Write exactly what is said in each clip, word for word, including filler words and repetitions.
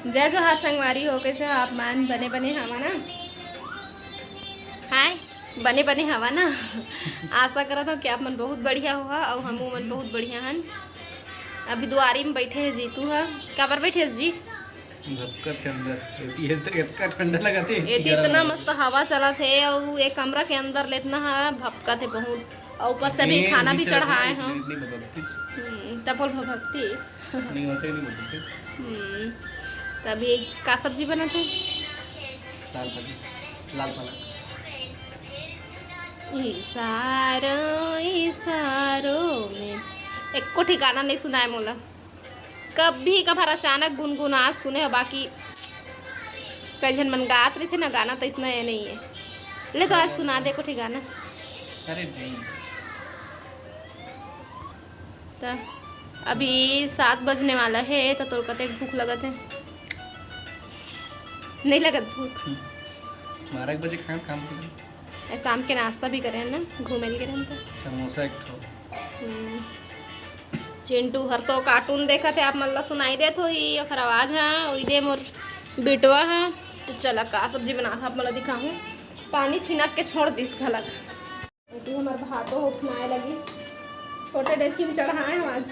जय जोहार संगवारी हो, कइसे हो आप मन? बने बने हवा ना? हाय, बने बने हवा ना? आशा करत हो कि आप मन बहुत बढ़िया होहा, अउ हमू मन बहुत बढ़िया हन। अभी दुआरी में बैठे हे जीतू ह। काबर बैठे हे जी? भपकत के अंदर। एती, एत-, एतका ठंडा लगत हे, एती एती गरम इतना लगत हे। मस्त हवा चलत हे, अउ ये कमरा के अंदर ले इतना ह भपकत हे बहुत, अउ ऊपर से अभी ए, खाना भी चढ़ाए हो। इतनी भपकती। हम्म, तब बोल भपकती। नहीं होते, नहीं भपकती। हम्म, तभी का सब्जी बनत हे? लाल भाजी, लाल पालक। इशारों, इशारों में। एको ठिकाना नहीं सुनाए मोला। कभी कभार अचानक गुनगुनात सुने हो, बाकी कई झन मन गात रहिथे ना गाना, त इसना ये नहीं है। ले तो आज सुना दे एको ठिकाना। अरे नहीं। त अभी सात बजने वाला है, त तोर कतेक भूख लगत है? नहीं लगत भूख? हम्म। बारह एक बजे खान काम करें। ए, शाम के नाश्ता भी करें ना, घूमे ल करें तो। समोसा एक ठो। हम्म। चिंटू हर तो cartoon देखत है, आप मन ला सुनाई देत होही ओखर आवाज ह, उई दे मोर बिटवा ह। तो चला का सब्जी बनात ह आप मन ला दिखाहूँ। पानी छिनक के छोड़ दिस घलक। एती हमर भातो उफनाए लगी। छोटे डेगची में चढ़ाए हम आज।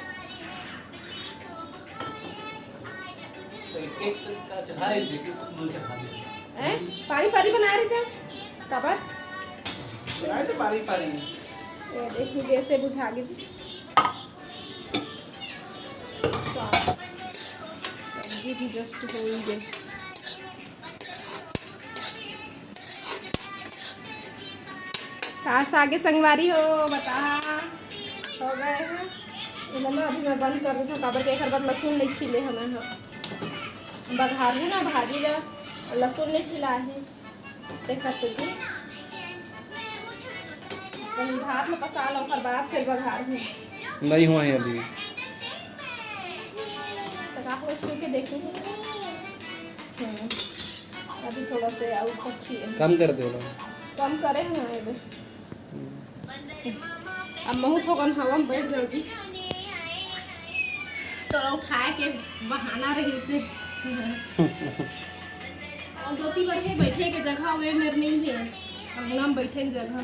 चल, केक तो का चढ़ाए, लेकिन तो मुझे चढ़ा दे। हैं? पारी पारी बनाए रहिथे? काबर? बनाए तो पारी पारी। ये देखिए, गैस बुझा गे जी। सब्जी भी just हो ही गई। का सागे संगवारी हो, बता, हो गए हैं। ये मम्मा अभी मैं बंद कर देथव, काबर के एकर बर लहसुन नहीं छीले हमें ह। बघारहूँ ना भाजी ला, लहसुन नहीं छिला है, तेखर सेती। पहले भात ला पसा ला, ओकर बाद फिर बघारहूँ। नहीं हुआ है अभी। तो का हुआ, छू के देखूँ। हम्म, अभी थोड़ा से और पक्षी है। कम कर दे ना। कम करे हैं ना ये। अब महू थोकन हवा में बैठ जाओगी। तो उठाए के बहाना रही से। और दो तीन बार है बैठे के जगह, वे मेर नहीं है। अंगना में बैठे के जगह।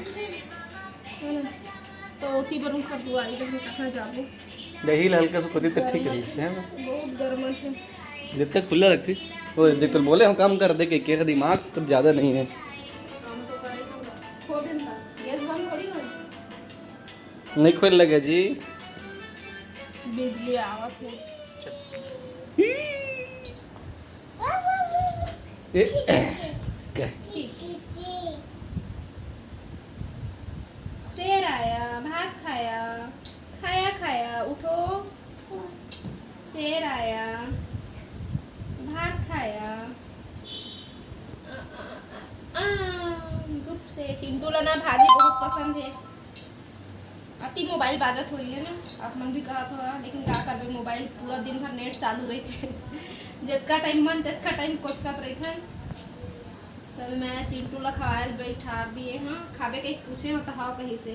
है ना? तो ओती बर उनकर दुआरी जब कहाँ जाबो। यही ला हल्का से खोदी त ठीक रहिस, है ना? बहुत गर्म है। जितना खुला रखतीस, वो देख तो बोले हम काम कर दे के, के दिमाग तो ज़्यादा नहीं है। काम तो करे तो खो दिन का। गैस बंद थोड़ी हो। नहीं खोल लगे जी। बिजली आवत है। ए, क्या? शेर आया, भात खाया, खाया खाया, उठो। शेर आया, भात खाया। आ, आ, आ, आ, गुप से चिंटू ला ना भाजी बहुत पसंद है। अति मोबाइल बाजत होही है ना, आप मन भी कहत हो, लेकिन का करबे, मोबाइल पूरा दिन भर नेट चालू रहिथे। जितका टाइम मन, तितका टाइम कोचकत रहिथे। तब मैं चिंटू ला खवाए ल बैठार दिए हँव, खाबे कहिके पूछे हँव त हव कहिसे।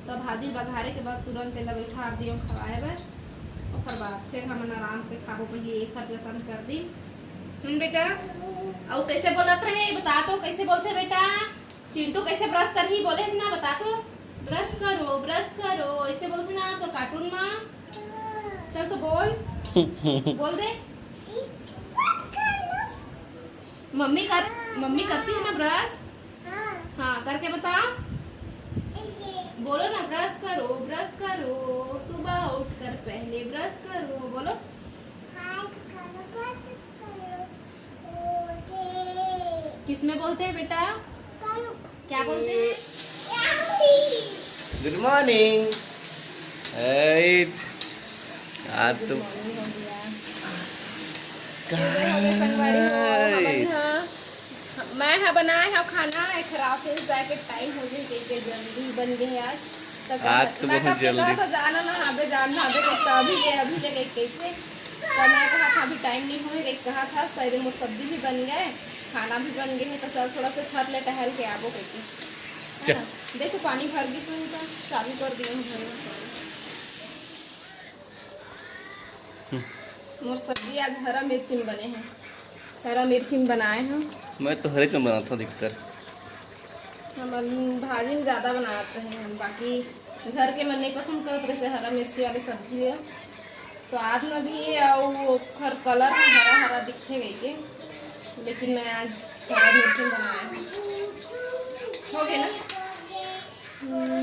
त भाजी बघारे के बाद तुरंत एला बैठार दिए हँव खवाए बर। ओकर बाद फिर हमन आराम से खाबो, पहले एकर जतन कर दिन। हम्म बेटा, अउ कैसे बोलत रहे, बता तो, कैसे बोलथे बेटा? चिंटू कैसे ब्रश करही, बोले हस ना, बता तो। ब्रश करो, ब्रश करो, ऐसे बोलथे ना तो कार्टून में। चल तो बोल। बोल दे। मम्मी कर, मम्मी करती है ना ब्रश? हाँ। हाँ, करके बता। बोलो ना, ब्रश करो, ब्रश करो, सुबह उठकर पहले ब्रश करो, बोलो। हाथ करो, बात करो, ओके। किस में बोलते हैं बेटा? करो। क्या बोलते हैं? गुड मॉर्निंग। एट। आज तो सुबह हो गए संगवारी हो, हमन ह, मैं ह बनाए हव खाना, एखर ऑफिस जाए के टाइम हो गए, कहिके जल्दी बन गए आज। त आज तो मैं बहुत कब के जल्दी। कहा था, "जाना ना, हाबे जान, हाबे के तो अभी ले, अभी ले," कहिके। त मैं कहा था, "अभी टाइम नहीं होए," कहिके कहा था, शायद मोर सब्जी भी बन गए, खाना भी बन गए है, तो चल थोड़ा सा छत ले टहल के आबो कहिके। है चल। ना? देखो पानी भर गई सुन तो चालू कर दिए हूँ भरे। हम्म। मोर सब्जी आज हरा मिर्ची में बने हे, हरा मिर्ची में बनाए हंव। मैं तो हरे में बनात हंव अधिकतर। हमन भाजी में ज़्यादा बनात रहे हन, बाकी घर के मन नहीं पसंद करत रहे हरा मिर्ची वाले सब्जी ह। स्वाद में भी अउ ओखर कलर में हरा हरा दिखथे कहिके, लेकिन मैं आज हरा मिर्ची में बनाए हंव। हो गए ना? हम्म,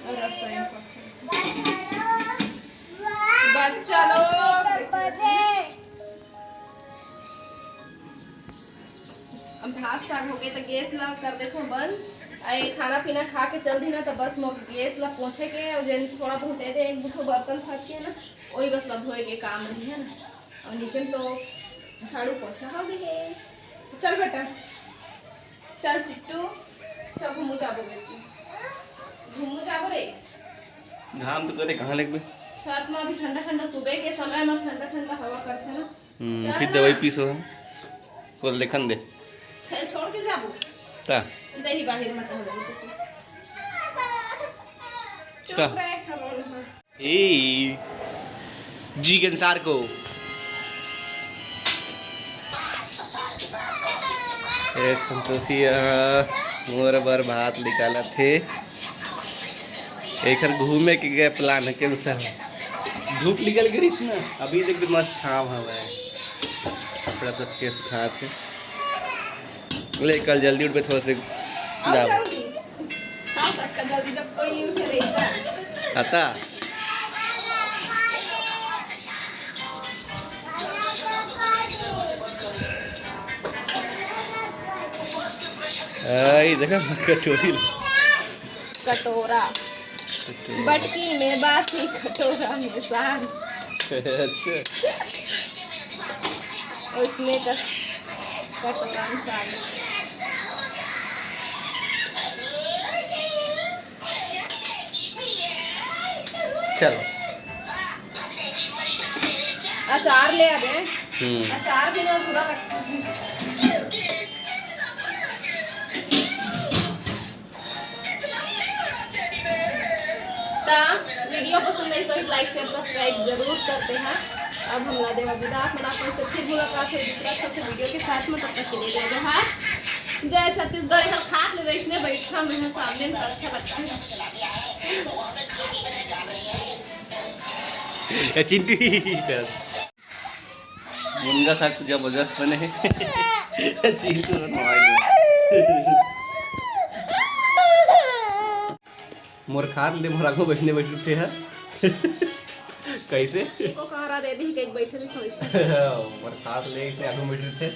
और रसोई में कुछ। बच्चा लोग, अब भात साग हो गए तो गैस ला कर देथो बंद। आ ये खाना पीना खा के चल दी ना, तो बस मोर गैस ला पोछे के, और जेन थोड़ा बहुत दे दे, एक दो बर्तन फर्ची है ना, वही बस ला धोए के काम रही है ना। और नीचे में तो झाड़ू पोछा हो गई है। चल बेटा, चल चिट्टू, चल घूमू जाबो बेटी, घूमू जाबो रे। घाम तो करे, कहाँ लेगबे? छत में अभी ठंडा ठंडा, सुबह के समय में ठंडा ठंडा हवा करथे ना। हम्म, चल फिर ना। दवाई पीसो है, कोल देखन दे। खेल छोड़ के जाबो। ता। दही बाहिर मत हो। चुप का? रहे, हम लोग। ए, जी के अनुसार को। एक संतोषी यहाँ मोर बर भात निकालत हे। एकर घूमे के गए प्लान है, कैंसिल। धूप निकल गई इसमें, अभी तक भी मस्त छाँव हवा है। कपड़ा सब के सुखात हे। ले, कल जल्दी उठबे, थोड़ा से और जाओ। जल्दी। हाँ, कतका जल्दी, जब कोई नहीं उठे रहेगा। आता। आई, देखा, कटोरी। कटोरा। कटोरा। बटकी में बासी, कटोरा में साग। अच्छा। उसने कस कटोरा में साग। चलो। अचार ले आबे। हम्म। अचार बिना अधूरा लगता है। ता वीडियो पसंद आई तो like, share, subscribe जरूर करते हैं। अब हम ला देवा विदा, आप मन आप से फिर मुलाकात हो दूसरा अच्छा से वीडियो के साथ में। तब तक के लिए जय जोहार, जय छत्तीसगढ़। एक खाट ले इसने बैठा मैं सामने में तो अच्छा लगता है। ए, चिंटू। मुनगा साग तो जबरदस्त बने हे। चिंटू तो मार दे। मोर खात ले मोर आगू बैठने बैठ उठे है। कैसे? एको कौरा दे दी, कहीं बैठे नहीं, थोड़ी सी। मोर खात ले इसने आगू बैठ उठे।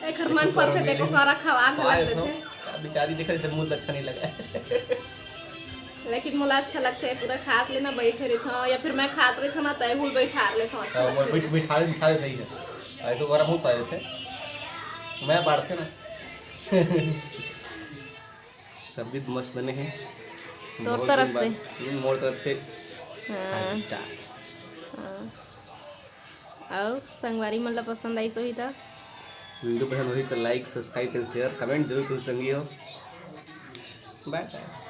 एकर मन परथे, देखो, करा खवा घला पाए देथे। तो, बेचारी देखे तो मुंह अच्छा नहीं लगा। लेकिन मोला अच्छा लगथे, पूरा खात लेना बैठे रहिथों, या फिर मैं खात रहिथों ना, तय हुल बैठार लेथों, अच्छा हाँ, लगथे। बैठ, बैठा ले, बैठा ले सही है। ऐसे तो गरम हो पाए थे, मैं बाढ़ते ना। सब्जी तो मस्त बने हैं। तोर बहुत तरफ दिन से? बाद। हम्म, मोर तरफ से। हाँ। Five star। हाँ। अउ संगवारी मन ला पसंद आइस होही त? वीडियो पसंद होही त like, subscribe and share, comment जरूर करो संगी हो। Bye bye।